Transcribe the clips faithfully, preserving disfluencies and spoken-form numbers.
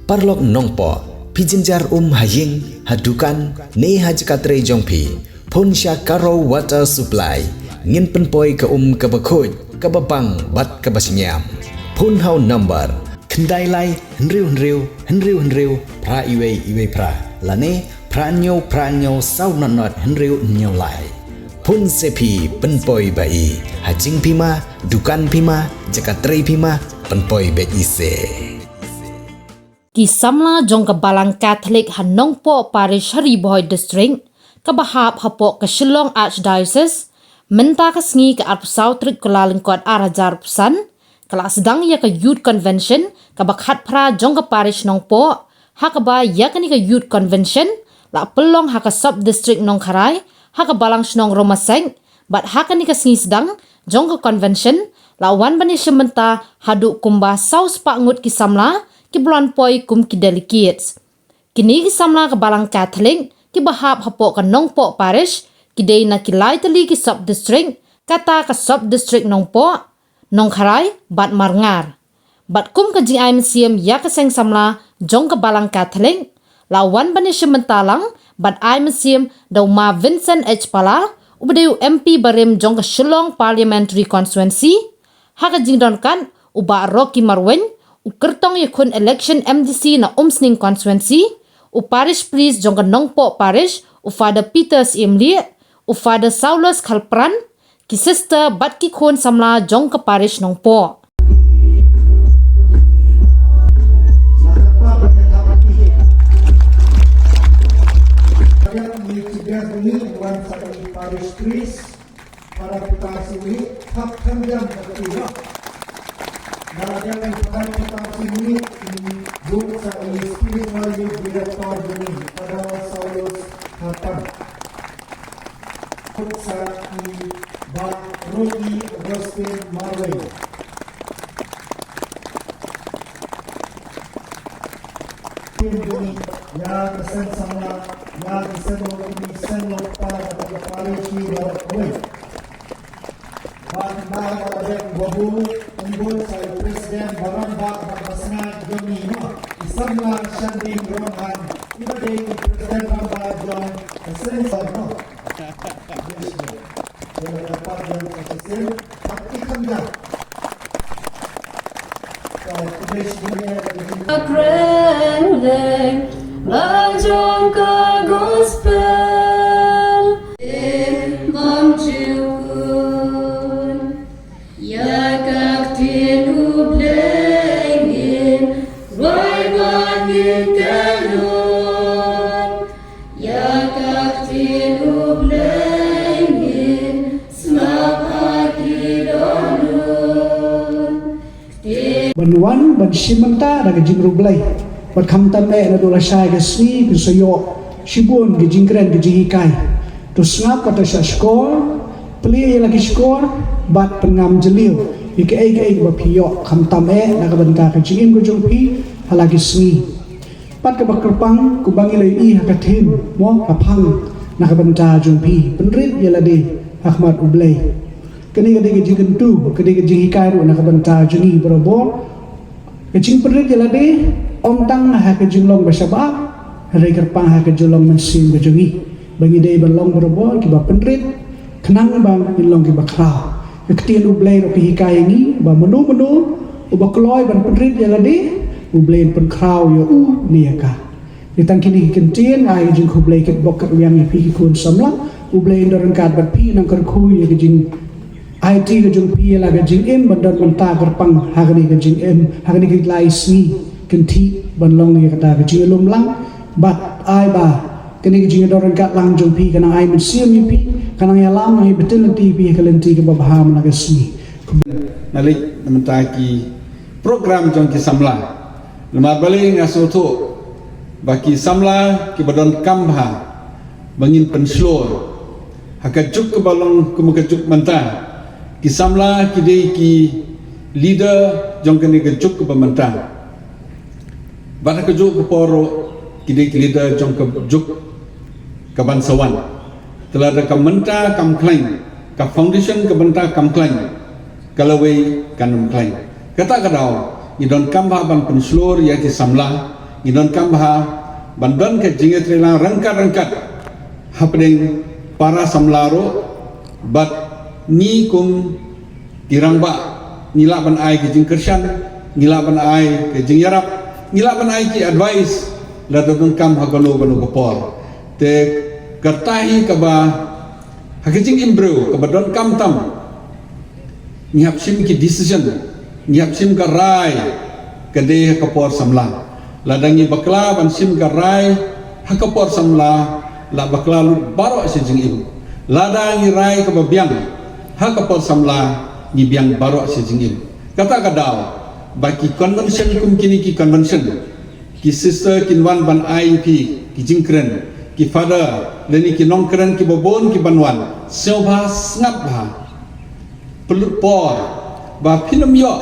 Paralok Nongpoh, phi jynjar um ha ïing, ha dukan, ne ha jaka trei jong phi, phone sha Karo Water Supply, ngin pynpoi ka um kaba khuid, kaba bang bad kaba shngiam. Phone ha u number khyndai lai hynriew hynriew hynriew hynriew phra iwei iwei phra, lane phra hynñiew phra hynñiew saw nod nod hynriew hynñiew lai. Phone se phi, pynpoi ba i, ha jingphi ma, dukan phi ma, jaka trei phi ma, pynpoi beit i se. Ki samla jong ka Balang Catholic ha Nongpoh Parish ha Ri Bhoi District, kaba hap hapoh ka Shillong Archdiocese, mynta ka sngi ka arphew saw tarik Kyllalyngkot ar hajar arphew san, ka la sdang ïa ka Youth Convention kaba khatphra jong ka Parish Nongpoh, ha kaba ïa kane ka Youth Convention la pynlong ha ka Sub District Nongkharai, ha ka Balang Shnong Romasek, bad ha kane ka sngi sdang jong ka Convention la wan ban ïashim bynta haduh kumba saw spah ngut ki samla kiba la wan poi kum ki delegates. Kine ki samla ka Balang Catholic kiba hap hapoh ka Nongpoh Parish ki dei na ki lai tylli ki Sub District, kata ka Sub District Nongpoh, Nongkharai bad Marngar. Bad kum ka jingai mynsiem ïa ka seng samla jong ka Balang Catholic, la wan ban ïashim bynta lang bad ai mynsiem da u Ma Vincent H Pala, uba dei u M P barim jong ka Shillong Parliamentary Constituency, ha ka jingdon kat u Bah Rocky Marwein, u kyrtong ïakhun election M D C na Umsning Constituency, u Parish Priest jong ka Nongpoh Parish, u Father Peter Syiemlieh, u Father Saulus Kharpran, ki sister bad ki khun samla jong ka Parish Nongpoh. Para pita sini, hap kandang bertiga. Narajan para pita sini, buat sa spiritual director ini, pada Saulus Kharpran. Sa i Bah Rocky Augustine Marwein. Tim duni, ïa ka seng samla, ïa ka seng lo kini, seng lo pa, ïa ka parish ni, ïa ka wei. Ba, ba, ba, ba, ba, ba, bu, embun sa i president, barang ba, ba, ba, sna, jong ni, no. I samla, shan ding, rong han, i ba dei, i president, ba, ba, jong, ka seng samla, no. Kreng leng ba jong ka gospel, im bam ju kun. Ïa ka ktien U Blei ngin rwai ba ngin kynnoh. Ïa ka ktien U Blei ngin sngap ha ki dohnud. Ban wan ban shim bynta da ka jingriewblei. Bad khamtam eh naduh lashai ka sngi phin sa ïoh shibun ki jingkren ki jinghikai. To sngap bad to shah shkor, plie ïa la ki shkor bad pynngam jylliew ïa kaei kaei ba phi ïoh khamtam eh na ka bynta ka jingim ka jong phi ha la ki sngi. Bad kaba kyrpang kumba ngi la ïohi ha ka theme, mo, ka phang na ka bynta jong phi, pynrit ïa lade ha khmat U Blei. Kane ka dei ka jingkyntu, ka dei ka jinghikai ruh na ka bynta jong ngi barabor. Ka jingpynrit ïa lade ym tang ha ka jinglong ba shabar, hynrei kyrpang ha ka jinglong mynsiem ka jong ngi. Ba ngi dei ban long barabor kiba pynrit, khnang ba ngin long kiba khraw. Ka ktien U Blei ruh ka hikai ïa ngi ba mano mano uba kloi ban pynrit ïa lade, U Blei un pynkhraw ïa u ne ïa ka. Ïa tang kine ki kyntien, ai ka jingkhublei kitbok kitrwiang ïa phi ki khun samla. U Blei un don ryngkat bad phi, nang kyrkhu ïa ka jing Aiti ka jong phi ïa la ka jingim ban don mynta kyrpang ha kane ka jingim, ha kane ka lai sngi kynthih ban long ïa kata ka jingïalum lang. Bad ai ba kane ka jingïadon ryngkat lang jong phi ka nang ai mynsiem ïa phi, ka nang ïalam nang ïa btin lynti ïa phi ha ka lynti kaba bha man la ka sngi. Na leit na mynta ki program jong ki samla. Namar balei nga sngewthuh ba ki samla kiba donkam bha ba ngin pynshlur ha ka juk kaba long kum ka juk mynta. Ki samla ki dei ki leader jong kane ka juk kaba mynta. Bad ha ka juk ka por ruh ki dei ki leader jong ka juk kaban sa wan. Te lada ka mynta kam khlaiñ, ka foundation ka mynta kam khlaiñ, ka lawei kan ym khlaiñ. Kata ka daw ngi donkam bha ban pynshlur ïa ki samla Ngi donkam bha ban don ka jingïatreilang ryngkat ryngkat hapdeng para samla ruh bad ngi kum ki rangbah, ngi lah ban ai ka jingkyrshan, ngi lah ban ai ka jingïarap, ngi lah ban ai ki advice lada donkam ha kano kano ka por. Te kata hi kaba ha ka jingim briew kaba donkam tam ngi hap shim ki decision, ngi hap shim ka rai ka dei ha ka por samla. Lada ngi bakla ban shim ka rai ha ka por samla, la bakla lut baroh shi jingim. Lada ngi rai kaba biang ha ka por samla, ngi biang baroh shi jingim. Kata ka daw ba ki convention kum kine ki convention, ki sister kin wan ban ai ïa phi ki jingkren, ki father lane ki nongkren kiba bun ki ban wan. Sngewbha sngap bha, pynlut por ba phin ym ïoh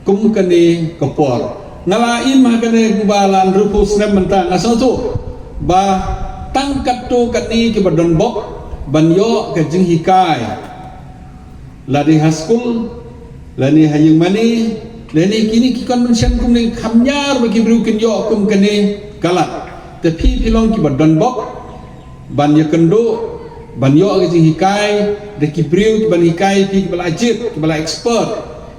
kum kane ka por. Nga la im ha kane kumba la hynriewphew snem mynta, nga sngewthuh ba tang katto katne kiba don bok ban ïoh ka jinghikai, lane ha skul, lane ha ïingmane, lane kine ki convention kumne, kham ñiar ba ki briew kin ïoh kum kane ka lad. Te phi phi long kiba don bok ban ïakynduh, ban ïoh ka jinghikai da ki briew kiban hikai phi, kiba la jied, kiba la expert,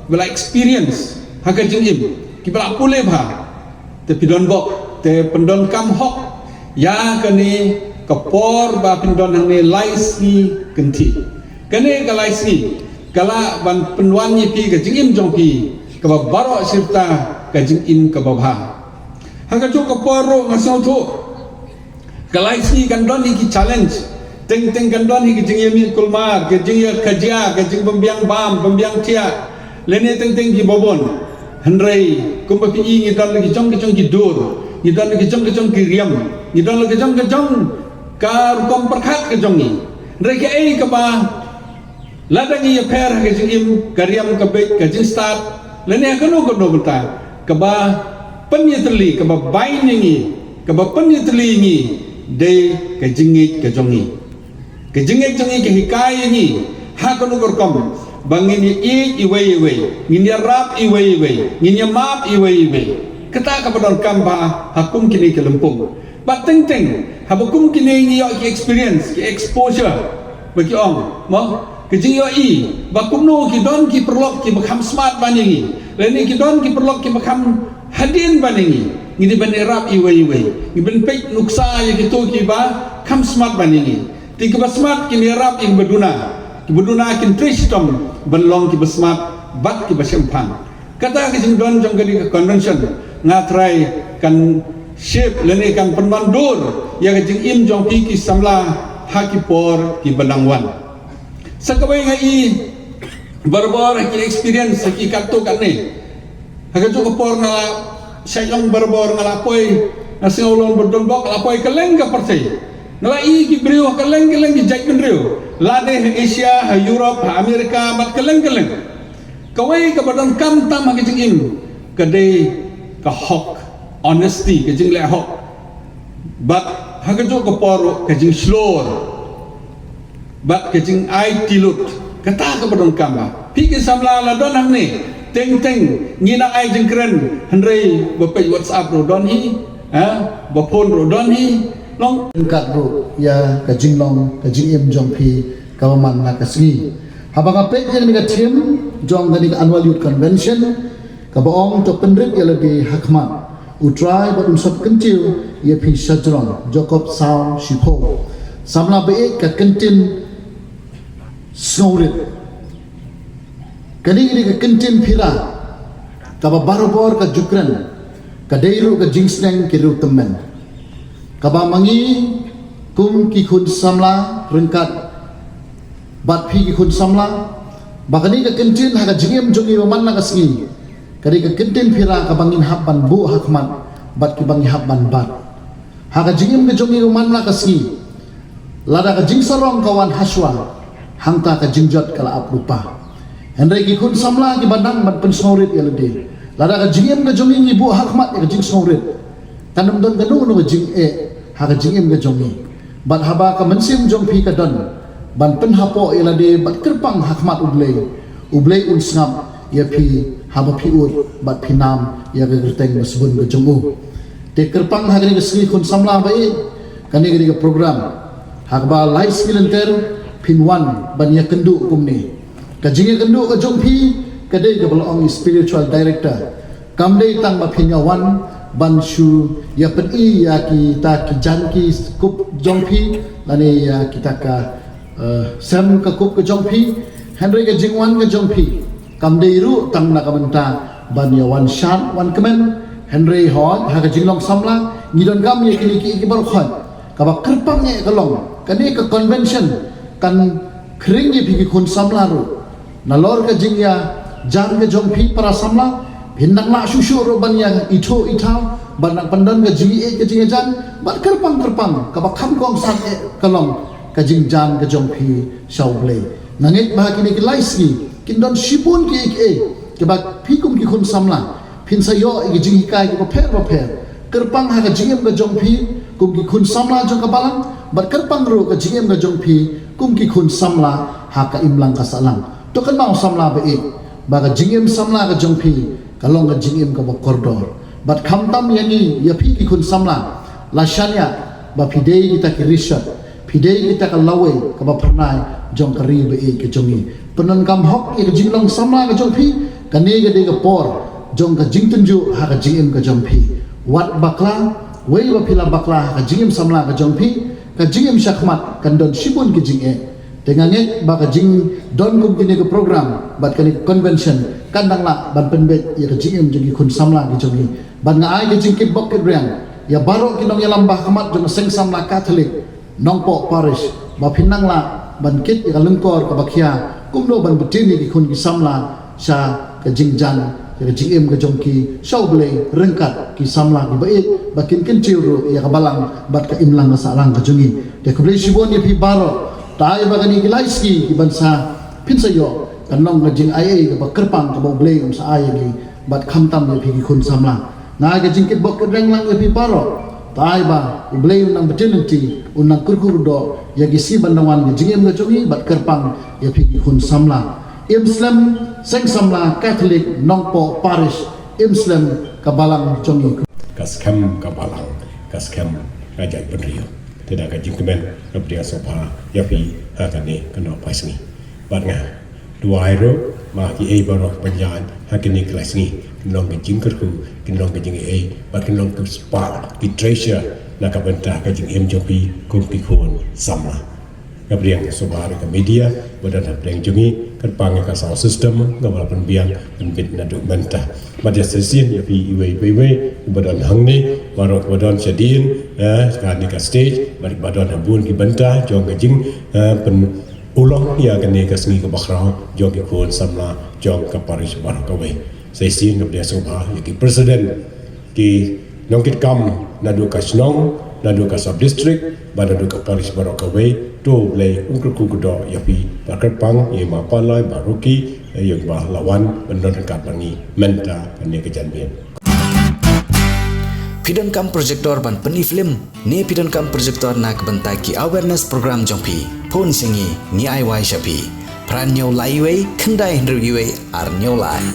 kiba la experience ha ka jingim, kiba la pule bha. Te phi don bok, te pyndonkam hok ïa kane ka por ba phin don hangne lai sngi kynthih. Kane ka lai sngi ka lah ban pynwan ïa phi ka jingim jong phi kaba baroh shirta, ka jingim kaba bha. Ha kajuh ka por ruh nga sngewthuh ka lai sngi kan don hi ki challenge. Teng teng kan don hi ki jingïamih kulmar, ki jingïakajia, ki jingbymbiang bam, bymbiang thiah, lane teng teng kiba bun. Hynrei kumba phi i, ngi don la ki jong ki jong ki dur, ngi don la ki jong ki jong ki riam, ngi don la ki jong ki jong ka rukom pyrkhat ka jong ngi. Hynrei kaei kaba lada ngi ïapher ha ka jingim, ka riam, ka beit, ka jingstad, lane ha kano kano bynta, kaba pynïatylli, kaba bind ïa ngi, kaba pynïatylli ïa ngi dei ka jingngeit ka jong ngi. Ka jingngeit jong ngi ka hikai ïa ngi ha kano ka rukom ba ngin ïaieit iwei ïa iwei, ngin ïarap iwei ïa iwei, ngin ïamap iwei ïa iwei. Kata kaba donkam bha ha kum kine ki lympung. Bad teng teng haba kum kine ngi ïoh ki experience, ki exposure, ba ki ong, mo, ka jingïohi ba kumno ki don ki paralok kiba kham smart ban ïa ngi, lane ki don ki paralok kiba kham hadien ban ïa ngi, ngi dei ban ïarap iwei ïa iwei, ngi ban peit nuksa ïa kito kiba kham smart ban ïa ngi. Te kiba smart kin ïarap ïa kiba duna, kiba duna kin trei shitom ban long kiba smart bad kiba shemphang. Kata ka jingdon jong kane ka convention nga trai kan shape lane kan pynwandur ïa ka jingim jong phi ki samla ha ki por kiba dang wan. Sa kawei, nga i barabor ha ki experience ha ki katto katne. Ha kajuh ka por nga la shah ïong barabor, nga la poi, nga sngew long ba don bok, la poi kylleng ka pyrthei. Nga la i ki briew ha kylleng kylleng ki jaitbynriew, lane ha Asia, ha Europe, ha America bad kylleng kylleng. Kawei kaba donkam tam ha ka jingim ka dei ka hok, honesty, ka jingleh hok. Bad ha kajuh ka por ruh ka jingshlur bad ka jingai ti lut. Kata kaba donkam bha. Phi ki samla la don hangne, teng teng ngi nang ai jingkren, hynrei ba peit WhatsApp ruh don hi, ha, ba phone ruh don hi. Long ryngkat ruh ïa ka jinglong ka jingim jong phi kaba man la ka sngi. Haba nga peit ïa kane ka theme jong kane ka Annual Youth Convention kaba ong, to pynrit ïa lade ha khmat U Trai bad un sa kyntiew ïa phi shajrong, Jakob saw shiphew. Samla ba ïeit, ka kyntien sngewrit. Kane ka dei ka kyntien phira kaba barabor ka ju kren, ka dei ruh ka jingsneng ki riewtymmen. Kaba ma ngi kum ki khun samla ryngkat bad phi ki khun samla, ba kane ka kyntien ha ka jingim jong ngi ba man la ka sngi ka dei ka kyntien phira kaba ngin hap ban buh ha khmat bad kiba ngi hap ban bat. Ha ka jingim ka jong ngi ba man la ka sngi, lada ka jingsarong ka wan hashwa, hangta ka jingjot ka la ap lypa. Hynrei ki khun samla kiba nang ban pynsngewrit ïa lade, lada ka jingim ka jong ngi ngi buh ha khmat ïa ka jingsngewrit, kan ym don kano kano ka jingeh ha ka jingim ka jong ngi. Bad haba ka mynsiem jong phi ka don ban pynhapoh ïa lade bad kyrpang ha khmat U Blei, U Blei un sngap ïa phi haba phi ud bad phi nam ïa ka kyrteng ba sbun ka jong u. Te kyrpang ha kane ka sngi khun samla ba ïeit, kane ka dei ka program ha kaba lai sngi lynter phin wan ban ïakynduh kumne. Ka jingïakynduh ka jong phi ka dei kaba la ong i spiritual director. Kam dei tang ba phin ïa wan ban shu ïa pyni ïa kita ki jaiñ ki kup jong phi lane ïa kita ka eh, sem ka kup ka jong phi, hynrei ka jingwan ka jong phi kam dei ruh tang na ka bynta ban ïa wan shad wan kmen, hynrei hooid ha ka jinglong samla ngi donkam ïa kine ki, ki baroh khoit. Kaba kyrpang eh ka long kane ka convention kan khring ïa phi ki khun samla ruh. Nalor ka jingïa jan ka jong phi para samla, phin nang lah shuh shuh ruh ban ïa ithuh ithaw, ban nang pyndon ka jingïeit ka jingïajan, bad kyrpang kyrpang kaba kham kongsan eh ka long ka jingjan ka jong phi sha U Blei. Nga ngeit ba ha kine ki lai sngi kin don shibun kiei kiei kiba phi kum ki khun samla phin sa ïoh ïa ki jinghikai kiba pher ba pher. Kyrpang ha ka jingim ka jong phi kum ki khun samla jong ka balang, bad kyrpang ruh ka jingim ka jong phi kum ki khun samla ha ka imlang ka sahlang. To kynmaw samla ba ïeit ba ka jingim samla ka jong phi ka long ka jingim kaba kordor. Bad khamtam ïa ngi ïa phi ki khun samla, la shaniah ba phi dei kita ki rishot, phi dei kita ka lawei kaba phyrnai jong ka ri ba ïeit ka jong ngi. Pyndonkam hok ïa ka jinglong samla ka jong phi, kane ka dei ka por jong ka jingtynjuh ha ka jingim ka jong phi. Wat bakla, wei ba phi la bakla ha ka jingim samla ka jong phi, ka jingim shakhmat kan don shibun ki jingeh. Te nga ngeit ba ka jingdon kum kine ka program bad kane ka convention kan dang lah ban pynbeit ïa ka jingim jong ki khun samla ki jong ngi. Bad nga ai ka jingkitbok kitrwiang ïa baroh ki nongïalam ba ha khmat jong ka seng samla Katholik Nongpoh Parish ba phin nang lah ban kit ïa ka lyngkor kaba khia kumno ban btin ïa ki khun ki samla sha ka jingjan ïa ka jingim ka jong ki sha U Blei ryngkat ki samla kiba ïeit ba kin kyntiew ruh ïa ka balang bad ka imlang ka sahlang ka jong ngi. Te khublei shibun ïa phi baroh. Te ai ba kane ki lai sngi kiban sa phin sa ïoh kan long ka jingaiei kaba kyrpang kaba U Blei un sa ai ïa ngi bad khamtam ïa phi ki khun samla. Nga ai ka jingkitbok kitrwiang lang ïa phi baroh. Te ai ba U Blei un nang btin lynti, un nang kyrkhu kyrdoh ïa ki sngi ban dang wan ka jingim ka jong ngi bad kyrpang ïa phi ki khun samla. Im slem seng samla Katholik Nongpoh Parish, im slem ka balang jong ngi. Ka skhem ka balang, ka skhem ka jaitbynriew. Te da ka jingkmen, ka pdiang sngewbha ïa phi ha kane ka nongpai sngi. Bad nga duwai ruh ba kiei baroh ban ïaid ha kine ki lai sngi kin long ka jingkyrkhu, kin long ka jingaiei, bad kin long ka spah ki treasure na ka bynta ka jingim jong phi kum ki khun samla. Nga pdiang sngewbha ïa ka media ba don hapdeng jong ngi, kyrpang ïa ka sound system, nga ba la pynbiang pynbit naduh mynta. Bad ïa shisien ïa phi iwei pa iwei ba don hangne, baroh ba don shadien, eh, kane ka stage, bad ba don ha bun ki bynta jong ka jing, eh, pyn- u long ïa kane ka sngi kaba khraw jong ki khun samla jong ka parish baroh kawei. Sa shisien nga pdiang sngewbha ïa ki president, ki nongkitkam naduh ka shnong, naduh ka sub district, bad naduh ka parish baroh kawei. To U Blei un kyrkhu kyrdoh ïa phi, bad kyrpang ïa i Ma Palai, Bah Rocky, ïa i Bah Lawan ban don ryngkat bad ngi mynta kane ka janmiet. Phi donkam projector ban pyni film ne phi donkam projector na ka bynta ki awareness program jong phi? Phone sha ngi, ngi ai wai sha phi. Phra hynñiew lai wei, khyndai hynriew wei, ar hynñiew lai.